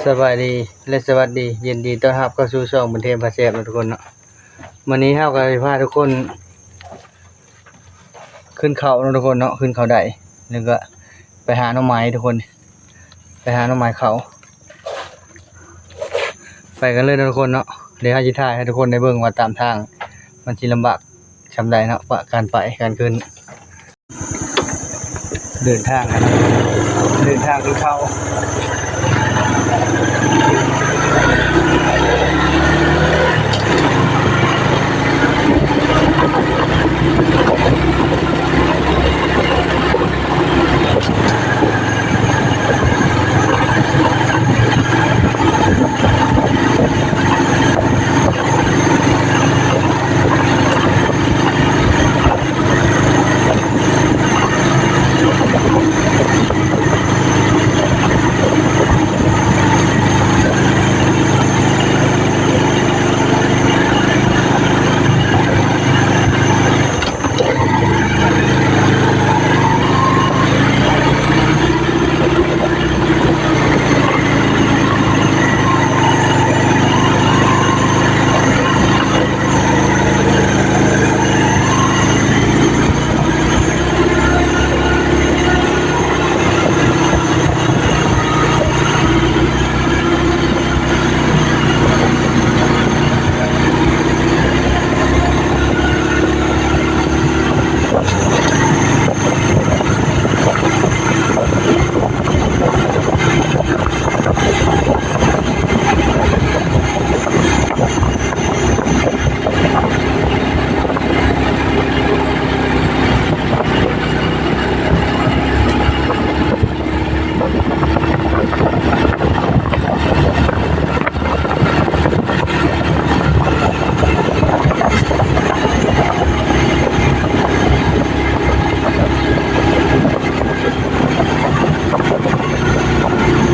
ສະບາຍດີ ແລະ ສະຫວັດດີ ຍິນດີຕ້ອນຮັບເຂົ້າສູ່ຊ່ອງບຸນເທບພາແຊບເນາະທຸກຄົນເນາະ. ມື້ນີ້ເຮົາກໍຊິພາທຸກຄົນຂຶ້ນເຂົາເນາະທຸກຄົນເນາະ, ຂຶ້ນເຂົາໄດ ແລ້ວກໍໄປຫາໜໍ່ໄມ້ທຸກຄົນ, ໄປຫາໜໍ່ໄມ້ເຂົາ. ໄປກັນເລີຍເນາະທຸກຄົນເນາະ. ດຽວເຮົາຊິຖ່າຍໃຫ້ທຸກຄົນໄດ້ເບິ່ງວ່າຕາມທາງມັນຊິລຳບາກສ່ຳໃດເນາະ, ການໄປການຂຶ້ນ. ເດີນທາງ ເດີນທາງຄືເກົ່າ.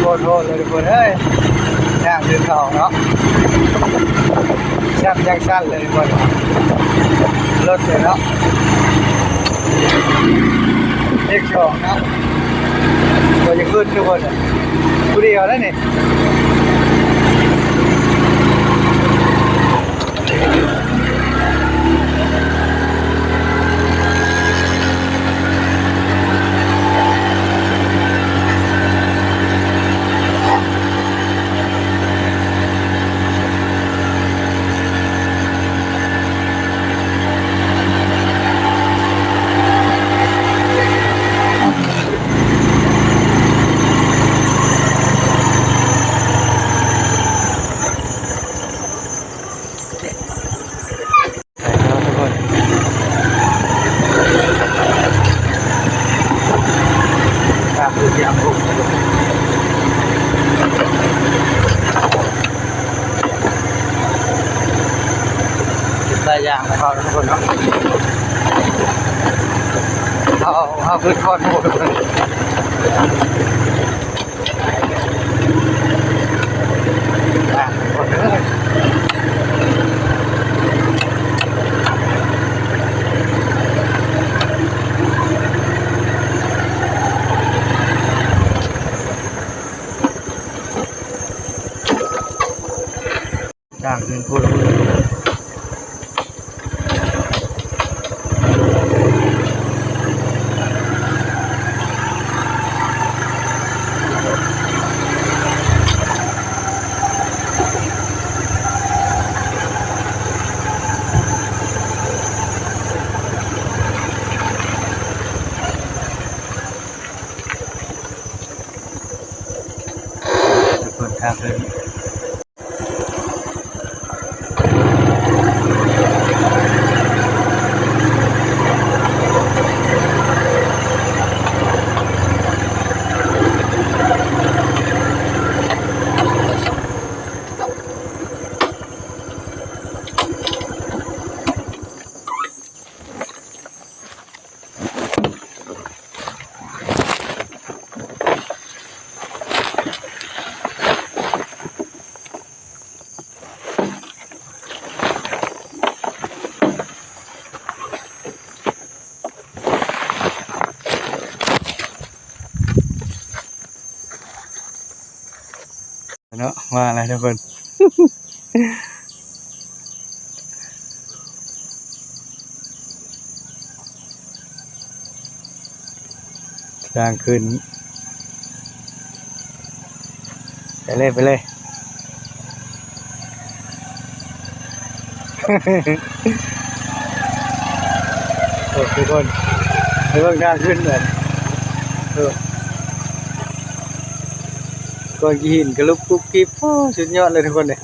ໂຄດໂຫດເລີຍທຸກຄົນເອີຍ ທາງຂຶ້ນເຂົາເນາະ. ຊ້ຳຍັງຊັນເລີຍທຸກຄົນ ລົດເລີຍເນາະ. ເທກສອງເນາະ ບໍ່ຢາກຂຶ້ນທຸກຄົນ ຜູ້ດຽວໄດ້ນີ້. ໄປເນາະທຸກຄົນ ຕາມຄືສຽງລົມ ເປັນຕາຢ້ານເຂົາທຸກຄົນເນາະ. ເຮົາ ເຮົາຂຶ້ນຄອນໝູ່ທຸກຄົນ. ທາງຂຶ້ນໂຄດໂຫດ. ເດີນທາງເລີຍ. ເ ເນາະ ມາແລ້ວທຸກຄົນ ທາງຂຶ້ນ ໄປເລີຍ ໄປເລີຍ ໂອ້ ທຸກຄົນ ໄປເບິ່ງທາງຂຶ້ນເດີ ໂອ້ ກ້ອນຫີນກະລຸບກຸບກິບ ໂອ້ ສຸດຍອດເລີຍທຸກຄົນເອີຍ.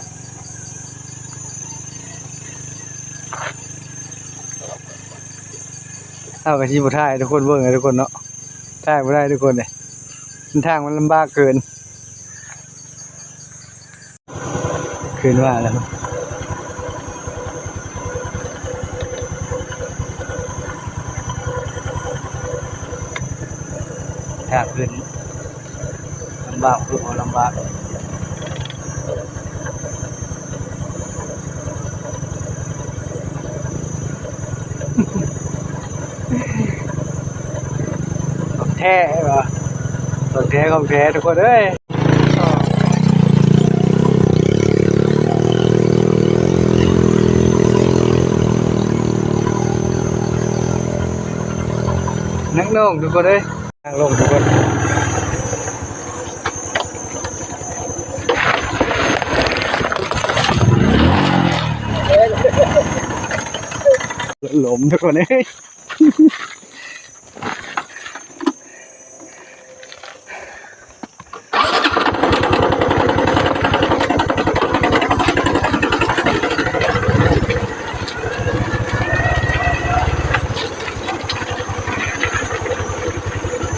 ເຮົາກໍຊິບໍ່ຖ່າຍໃຫ້ທຸກຄົນເບິ່ງເລີຍທຸກຄົນເນາະ ຖ່າຍບໍ່ໄດ້ທຸກຄົນເອີຍ ເສັ້ນທາງມັນລຳບາກເກີນ ຂຶ້ນມາແລ້ວ ທາງຂຶ້ນ ລຳບາກຄືບໍ່ລຳບາກ ຂອງແທ້ບໍ່ ຂອງແທ້ ຂອງແທ້ທຸກຄົນເອີຍ ນັກນ້ອງທຸກຄົນເອີຍ. ທາງລົງທຸກຄົນ ລົມທຸກຄົນເອີຍ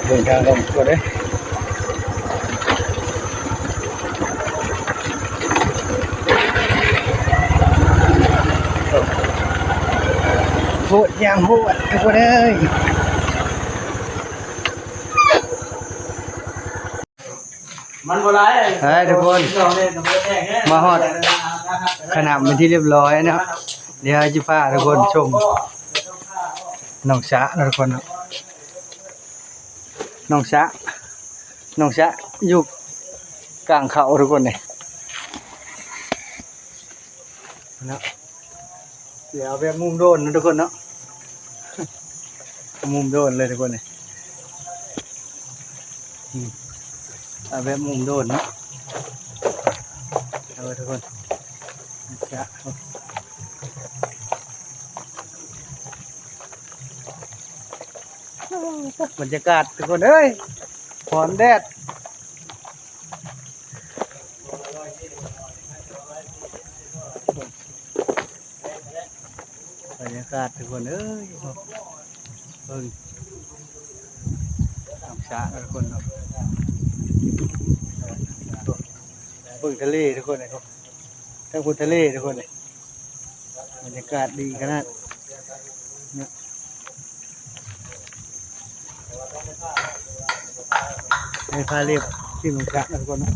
ເດີນທາງລົງກ່ອນເດີ້ ໂຫດຢ່າງໂຫດທຸກຄົນເອີຍ. ມັນບໍ່ຫຼາຍ ເອີຍ ທຸກຄົນ ມາຮອດຂະໜຳເປັນທີ່ຮຽບຮ້ອຍເນາະ ດຽວເຮົາຈະພາທຸກຄົນຊົມໜອງສະເນາະທຸກຄົນເນາະ ໜອງສະ ໜອງສະຢູ່ກາງເຂົາທຸກຄົນເອີຍ. ເນາະ ດຽວເອົາແບບມຸມໂດຣນເນາະທຸກຄົນເນາະ ມຸມໂດຣນເລີຍທຸກຄົນເອີຍ ອືມ ເອົາແບບມຸມໂດຣນເນາະ ເອົາທຸກຄົນ ບັນຍາກາດທຸກຄົນເອີຍ ຮ້ອນແດດ. ບັນຍາກາດທຸກຄົນເອີຍ ເບິ່ງທຳມະຊາດທຸກຄົນເນາະ ເບິ່ງທະເລທຸກຄົນເອີຍ ທາງພຸ້ນທະເລທຸກຄົນເອີຍ ບັນຍາກາດດີຂະໜາດເນາະ. ໃຫ້ພາເລັບທີ່ມັນກະນະທຸກຄົນເນາະ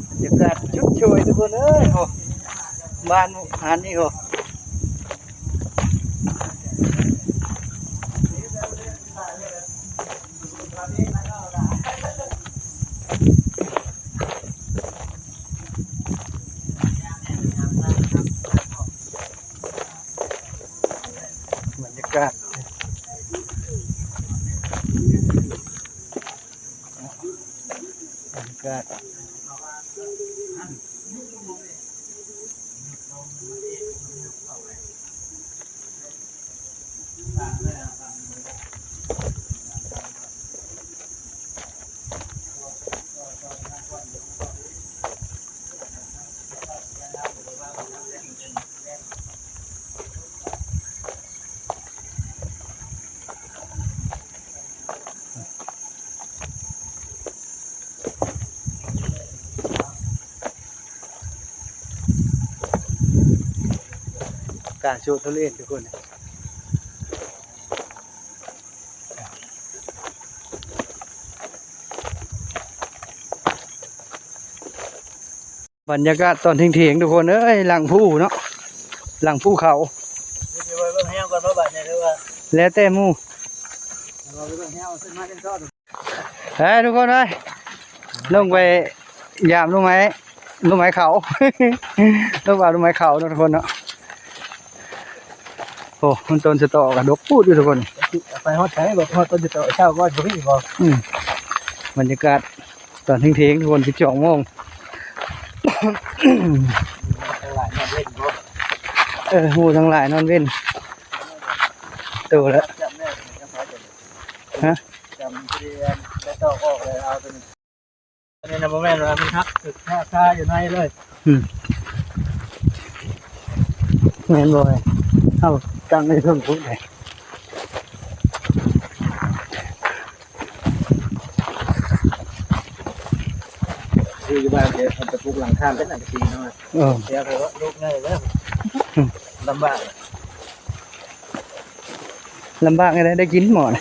ບັນຍາກາດຊຸດໂຊຍທຸກຄົນເອີຍ ໂອ້ ບ້ານອັນນີ້ໂອ້. ບັນຍາກາດ ບັນຍາກາດ. ການໂຊະທຸເລດທຸກຄົນ ບັນຍາກາດຕອນທ່ຽງໆ ທຸກຄົນເອີຍ ຫຼັງພູເນາະ ຫຼັງພູເຂົາ ແຫ້ວກ່ອນບໍ່ບາດນີ້ ຫຼືວ່າ ແລ້ວແຕ່ໝູ່ ເອົາໄປເບິ່ງແຫ້ວ ເອົາຂຶ້ນມາຈັງຊອດ ເອີ ທຸກຄົນເອີຍ ລົງໄປຢາມໜໍ່ໄມ້ ໜໍ່ໄມ້ເຂົາ ລົງໄປເອົາໜໍ່ໄມ້ເຂົາເນາະ ທຸກຄົນເນາະ. ໂອ້ ມັນຕົ້ນສະຕໍກະດົກປູດຢູ່ ທຸກຄົນ. ໄປຮອດໃສ ບໍ່ຮອດຕົ້ນສະຕໍ ເຊົ້າກ່ອນບໍ່ມີບໍ່? ອືມ ບັນຍາກາດຕອນທ່ຽງໆ ທຸກຄົນ ສິບສອງໂມງ. ທັງຫຼາຍນອນເວັນບໍ່? ເອີ ໝູ່ທັງຫຼາຍນອນເວັນ. ໂຕລະ ຮະ? ຈຳເປັນແຕ່ຕອກອອກເລີຍ ເອົາໂຕນີ້ ອັນນີ້ນະ ບໍ່ແມ່ນວ່າມັນຫັກ ຖືກຄາ ຄາຢູ່ໃນເລີຍ. ອືມ ແມ່ນບໍ່? ເຮົາຕັ້ງໃນເທິງພຸ້ນເດ້. ຢູ່ ຢູ່ບ້ານເດ້ ເພິ່ນຈະປູກຫຼັງຄາເປັນອັນທີ່ເນາະ. ເອີ ເສຍໄປວ່າລູກໃຫຍ່ແລ້ວ ອືມ ລຳບາກ. ລຳບາກແນວໃດ ໄດ້ກິນໝໍນະ.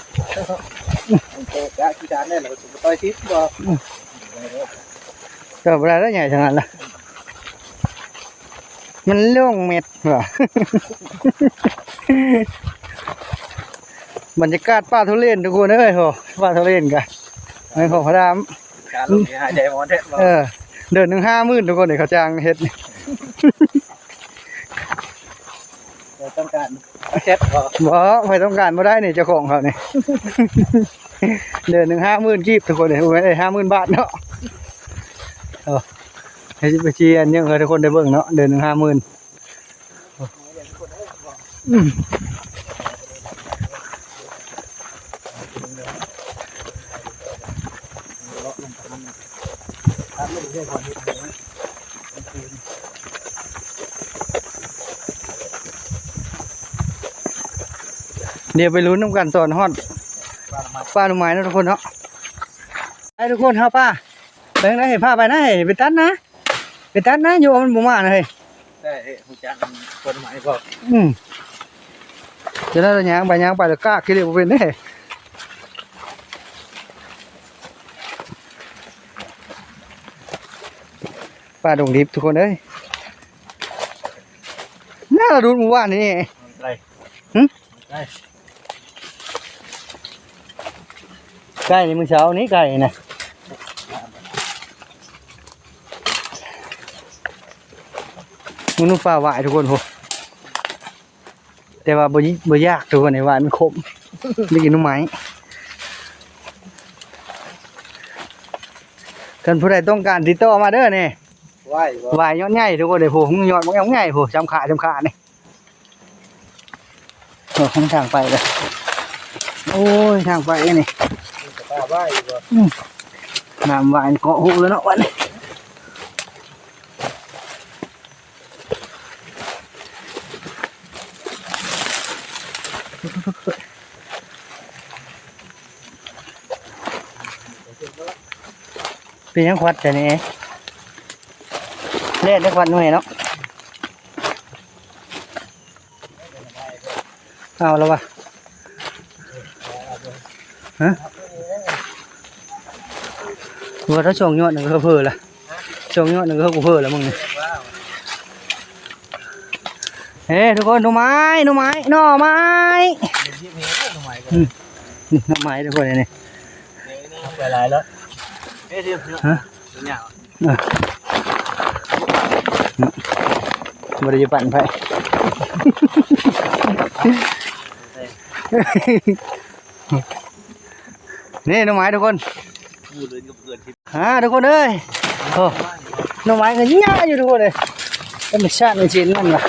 ມັນກໍກະຂີ້ຄ້ານແດ່ ແລ້ວກໍບໍ່ຕ່ອຍຕິດບໍ່. ອືມ ຕໍ່ບໍ່ໄດ້ແລ້ວ ໃຫຍ່ຂະໜາດລະ ມັນລົງເມັດວ່າ. ບັນຍາກາດປ່າທຸເລນ ທຸກຄົນເອີຍ ໂຫ ປ່າທຸເລນກະ ໃນຂອງພະດາມ ກາລົງນີ້ຫາຍໃຈໝໍແທ້ບໍ່. ເອີ ເດືອນໜຶ່ງຫ້າໝື່ນ ທຸກຄົນເອີຍ ເຂົາຈ້າງເຮັດ. ເຈົ້າຕ້ອງການແຊັດບໍ່? ບໍ່ ໃຜຕ້ອງການບໍ່ໄດ້ນີ້ ເຈົ້າຂອງເຂົານີ້. ເດືອນໜຶ່ງຫ້າໝື່ນກີບ ທຸກຄົນເອີຍ ໂອ້ຍ ເອີຍ ຫ້າໝື່ນບາດເນາະ. ເອີ ໃຫ້ໄປຊີ້ອັນຫຍັງໃຫ້ທຸກຄົນໄດ້ເບິ່ງເນາະ ເດືອນໜຶ່ງຫ້າໝື່ນ. ອືມ ດຽວໄປລຸ້ນນຳກັນຕອນຮອດປ່າໜໍ່ໄມ້ເນາະ ທຸກຄົນເນາະ. ໄປ ທຸກຄົນ ເຮົາປ່າ ໄປທາງໃດ ໃຫ້ພາໄປນະ ໃຫ້ໄປຕັດນະ ໄປຕັດນະ ຢູ່ມັນບໍ່ມານະເຮີ້ຍ. ໄດ້ເອີ ຮູ້ຈັກຕົ້ນໄມ້ບໍ່? ອືມ ຈະໄດ້ຍ່າງໄປຍ່າງໄປແລ້ວກາກຂີ້ເຫຼວບໍ່ເປັນເດ້. ປ່າດົງດິບ ທຸກຄົນເອີຍ ໜ້າລະດູດມື້ວານນີ້. ໄກ ຫຶ? ໄກ່ ໄກ່ນີ້ ມື້ເຊົ້ານີ້ໄກ່ນະ ມັນປ່າຫວາຍ ທຸກຄົນ ໂຫ ແຕ່ວ່າບໍ່ ບໍ່ຢາກ ທຸກຄົນ ຫວາຍມັນຂົມ ໄດ້ກິນໜໍ່ໄມ້. ຄັນຜູ້ໃດຕ້ອງການຕິດຕໍ່ມາເດີນີ້ ຫວາຍບໍ່? ຫວາຍຍອດໃຫຍ່ ທຸກຄົນເອີຍ ໂຫ ຍອດມັນຍອດໃຫຍ່ ໂຫ ຊ່ຳຂາ ຊ່ຳຂານີ້. ໂອ້ ທາງໄປເລີຍ ໂອ້ຍ ທາງໄປນີ້ ມີແຕ່ປ່າຫວາຍຢູ່ບໍ່? ອືມ ນ້ຳຫວາຍເກາະຫູແລ້ວເນາະ ວັນນີ້. ເປັນຫຍັງຄວັດແຕ່ນີ້ ແລ່ນໄດ້ຄວັດໜ່ວຍເນາະ. ເອົາລະວະ ຮະ ວ່າຖ້າຊ່ອງຍອດໜຶ່ງກໍເພີລະ ຊ່ອງຍອດໜຶ່ງກໍເພີລະມຶງນີ້. ເອີ ທຸກຄົນ ໜໍ່ໄມ້ ໜໍ່ໄມ້ ໜໍ່ໄມ້ ອືມ ນີ້ໜໍ່ໄມ້ ທຸກຄົນ ນີ້ ນີ້ໄປຫຼາຍແລ້ວ ຮະ ຍາວ ເອີ ບໍ່ໄດ້ຢູ່ປັ້ນໃຜ ນີ້ໜໍ່ໄມ້ ທຸກຄົນ ຫາ ທຸກຄົນເອີຍ ໂອ້ ໜໍ່ໄມ້ກໍຍາວຢູ່ ທຸກຄົນເອີຍ ທຳມະຊາດມັນຊິນັ້ນວ່າ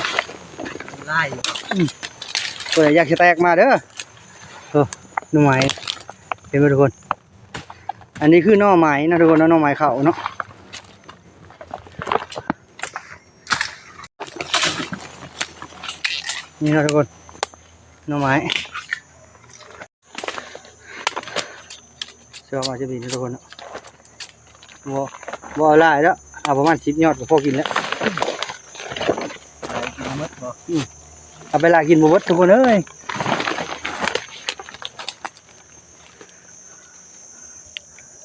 ຫຼາຍຢູ່ ອືມ ຜູ້ໃດຢາກຊິແຕກມາເດີ ໂອ້ ໜໍ່ໄມ້ ເຫັນບໍ່ ທຸກຄົນ? ອັນນີ້ຄືໜໍ່ໄມ້ນະ ທຸກຄົນເນາະ ໜໍ່ໄມ້ເຂົາເນາະ ນີ້ເນາະ ທຸກຄົນ ໜໍ່ໄມ້ ຊອກມາຈະມີນະ ທຸກຄົນເນາະ ບໍ່ ບໍ່ເອົາຫຼາຍແລ້ວ ເອົາປະມານສິບຍອດກໍພໍກິນແລ້ວ ກິນບໍ່ໝົດບໍ່? ອືມ ເອົາໄປຫຼາຍກິນບໍ່ໝົດ ທຸກຄົນເອີຍ.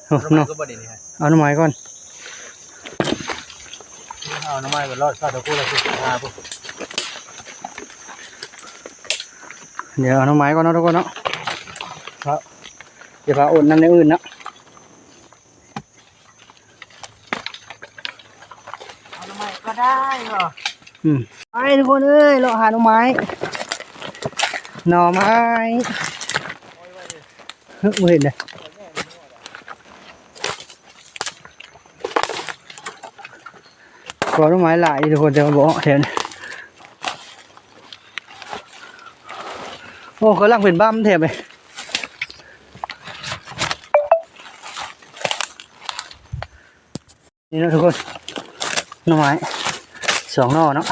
ເອົາໜໍ່ໄມ້ກ່ອນ ເອົາໜໍ່ໄມ້ກ່ອນ ເອົາໜໍ່ໄມ້ໄປລອດຊອດຕະກູລະສິບຫ້າພຸ້ນ. เดี๋ยวเอาหน่อไม้ก่อนเนาะทุกคนเนาะ ครับ เดี๋ยวพาอดน้ำอย่างอื่นเนาะ เอาหน่อไม้ก็ได้เหรอ อืม ไปทุกคนเอ้ย เลาะหาหน่อไม้ หน่อไม้ เฮ้ย บ่เห็นเลย ก็หน่อไม้หลายทุกคน แต่ว่าบ่แถวนี้ โอ้ กำลังเป็นบ้ามแถวไป นี่เนาะทุกคน หน่อไม้สองหน่อเนาะ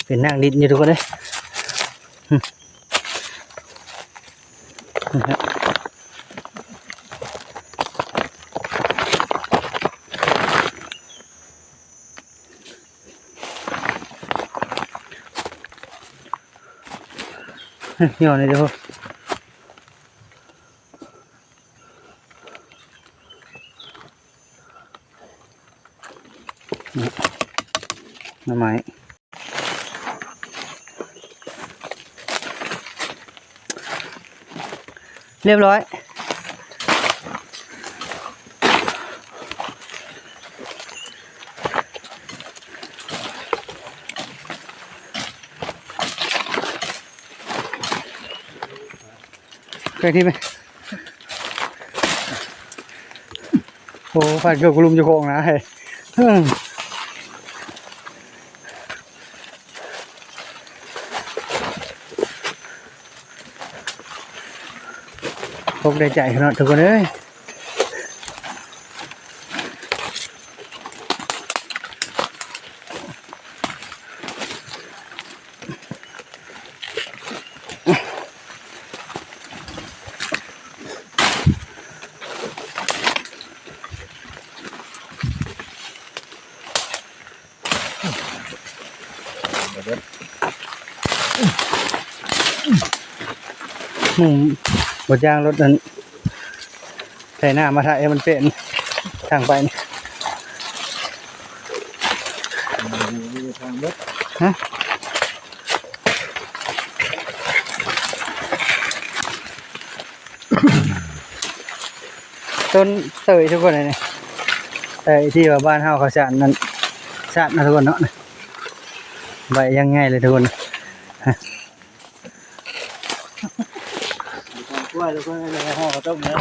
เป็นนางลิ้นอยู่ทุกคนเอ้ย นี่นี่เด้อ หน่อไม้ เรียบร้อย เคยที่ไหม โอ้ ผ่านเกือบกลุ่มเจ้าของนะ เฮ้ย อืม พกได้ใจขนาดทุกคนเอ้ย หมู่บ่จ้างรถอันไถนามาไถให้มันเป็นทางไปนี่ ฮะ ต้นเตยทุกคน อันนี้เตยที่ว่าบ้านเฮาเขาสานนั่น สานนะทุกคนเนาะ ใบยังไงเลยทุกคน กล้วย แล้วก็ห่อข้าวต้มแล้ว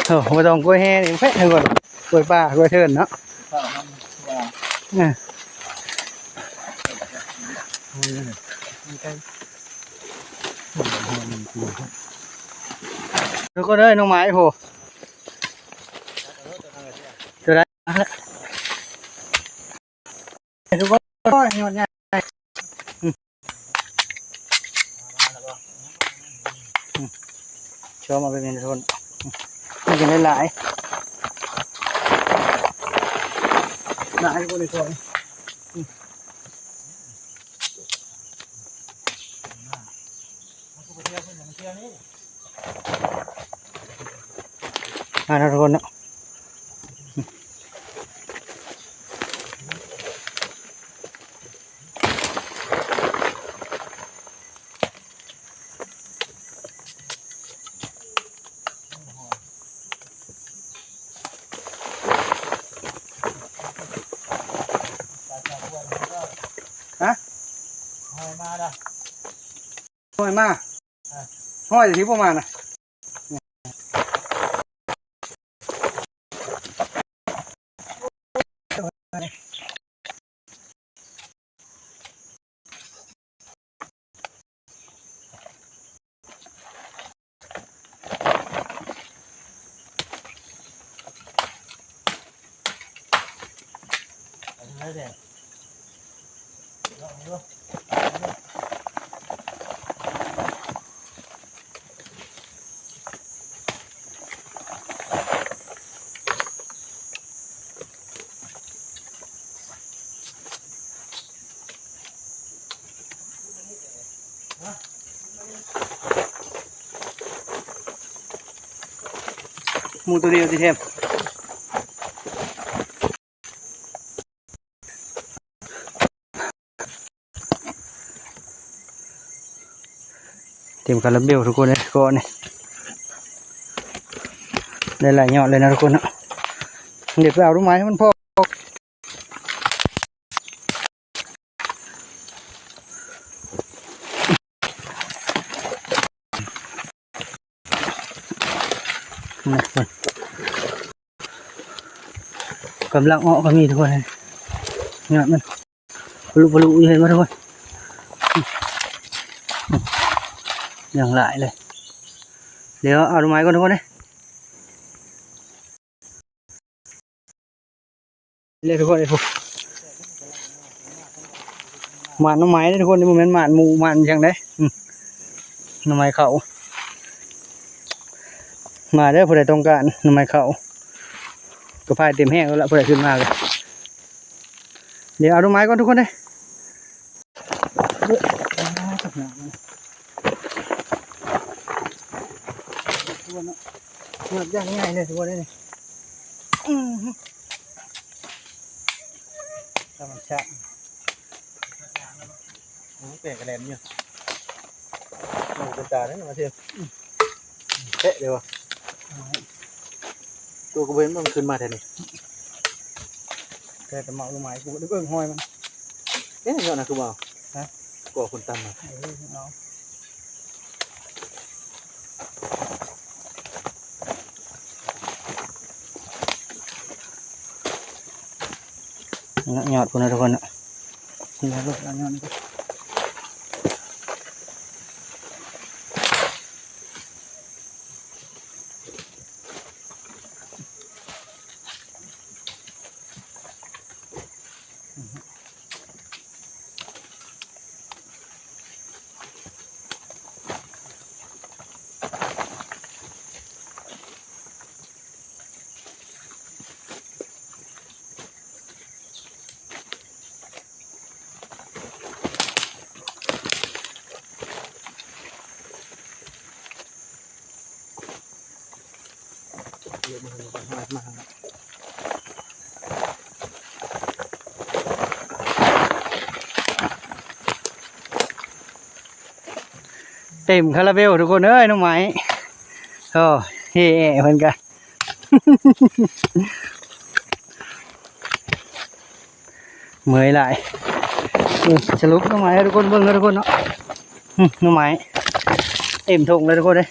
โอ้ บ่ต้องกล้วยแห่นี่แพะทุกคน กล้วยป่า กล้วยเทินเนาะ ข้าวมันว่า อ่า ทุกคนเอ้ย หน่อไม้ โห ตัวใด ทุกคน โอ้ย ยอดใหญ่ อืม อืม ชอบเอาไปเป็นต้น อืม มันจะได้หลาย หลายกว่าในซอย อืม มาแล้วทุกคนเนาะ ฮะ ห้อยมา ห้อยที่บ่มานะ ฮะ ໝູ່ໂຕດຽວຕິເທມ. ເຕັມຄາລາເບວທຸກຄົນເອີຍ ກ້ອນນີ້ ໄດ້ຫຼາຍຍອດເລີຍນະທຸກຄົນເນາະ. ດຽວໄປເອົາດອກໄມ້ໃຫ້ມັນພໍ ນີ້ ກຳລັງອອກກໍມີທຸກຄົນ ຍອດມັນ ປະລຸປະລຸຢູ່ ເຫັນບໍ່ທຸກຄົນ? ຍັງຫຼາຍເລີຍ. ດຽວເອົາດອກໄມ້ກ່ອນທຸກຄົນເອີຍ. ເລີຍທຸກຄົນເອີຍ ໝານໜໍ່ໄມ້ເດ້ທຸກຄົນ ບໍ່ແມ່ນໝານໝູ່ໝານຫຍັງເດ້. ອືມ ໜໍ່ໄມ້ເຂົ້າ ມາເດີ ຜູ້ໃດຕ້ອງການໜໍ່ໄມ້ເຂົ້າ ກະພາຍເຕັມແຮງແລ້ວລະ ຜູ້ໃດຂຶ້ນມາກະ. ດຽວເອົາດອກໄມ້ກ່ອນທຸກຄົນເດີ. ຫາກຢ່າງງ່າຍເລີຍທຸກຄົນເອີຍ ນີ້ ອື ທຳມະຊາດ. ໂອ້ ແປກກະແຫຼມຢູ່ ເປັນຕາເດ້ມາເທີ ແຕະເດ້ວະ. ໂຕກະເວັນມັນຂຶ້ນມາແທ້ນີ້ ແຕ່ ແຕ່ເໝາະໜໍ່ໄມ້ ກູບໍ່ໄດ້ເບິ່ງຮອຍມັນ. ເອະ ຍອດນັ້ນຄືບໍ່ເອົາ? ຮະ? ກໍຄົນຕຳນະ ເອີ ເອົາ. ຍອດພຸ້ນນະທຸກຄົນເນາະ ຍອດ ຍອດນີ້. ເຕັມຄາລາເບວທຸກຄົນເອີຍ ໜໍ່ໄມ້. ໂອ້ ເຮແອເພິ່ນກະ ເມື່ອຍຫຼາຍ. ເອີ ສະຫຼຸບໜໍ່ໄມ້ໃຫ້ທຸກຄົນເບິ່ງເດີທຸກຄົນເນາະ. ອືມ ໜໍ່ໄມ້ເຕັມຖົງເລີຍທຸກຄົນເອີຍ.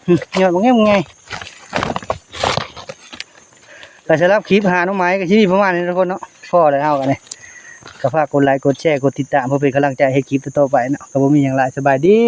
ອືມ ຍອດບັກໃຫຍ່ໆ. ກະສຳລັບຄລິບຫາໜໍ່ໄມ້ກະຊິມີປະມານນີ້ທຸກຄົນເນາະ. ພໍແລ້ວເຮົາກະນີ້ ກະຝາກກົດໄລ ກົດແຊ ກົດຕິດຕາມ ເພື່ອເປັນກຳລັງໃຈໃຫ້ຄລິບຕໍ່ໆໄປເນາະ. ກະບໍ່ມີຫຍັງຫຼາຍ ສະບາຍດີ.